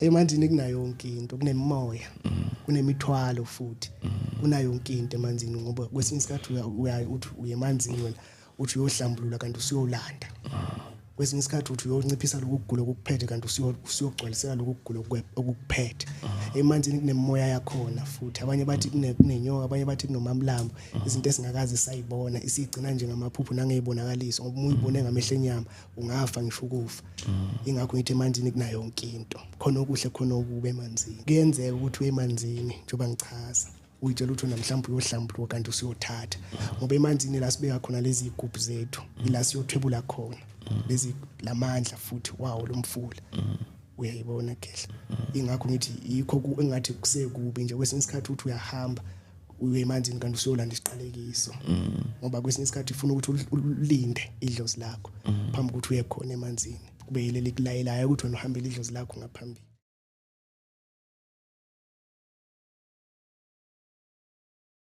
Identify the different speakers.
Speaker 1: Emanzini kunayo yonke into, kunemimoya, kunemithwalo futhi, kunayo yonke into emanzini, ngoba kwesinye isikhathi uya uthi uye emanzini wena uthi uyohlambulula kanti usuyolanda. Kwesinye isikhathi uthi uyonciphisa lokhu kugula okukuphethe kanti usuyogcwalisela lokhu kugula okukuphethe. Emanzini kunemimoya yakhona futhi, abanye bathi kunenyoka, abanye bathi kunomamlambo, izinto esingakaze sayibona isigcina nje ngamaphupho nangeyibonakaliso, ngoba uma uyibone ngamehlo enyama ungafa ngisho ukufa. Ingakho ngithi emanzini kunayo yonke into, khona okuhle khona okubi emanzini. Kuyenzeka ukuthi uye emanzini njengoba ngichaza, uyitshela ukuthi wena mhlawumbe uyohlambuluka kanti usuyothatha, ngoba emanzini la sibeka khona lezi zigubhu zethu, ila siyothwebula khona lezi lamandla futhi wawo lo mfula. Uyayibona khehla, ingakho ngithi yikho engathi kusekubi nje kwesinye isikhathi uthi uyahamba uye emanzini kanti usuyolanda isiqalekiso, ngoba kwesinye isikhathi ufuna ukuthi ulinde idlozi lakho phambi kokuthi uye khona emanzini, kube yileli kulayelayo ukuthi wena uhambele idlozi lakho ngaphambili.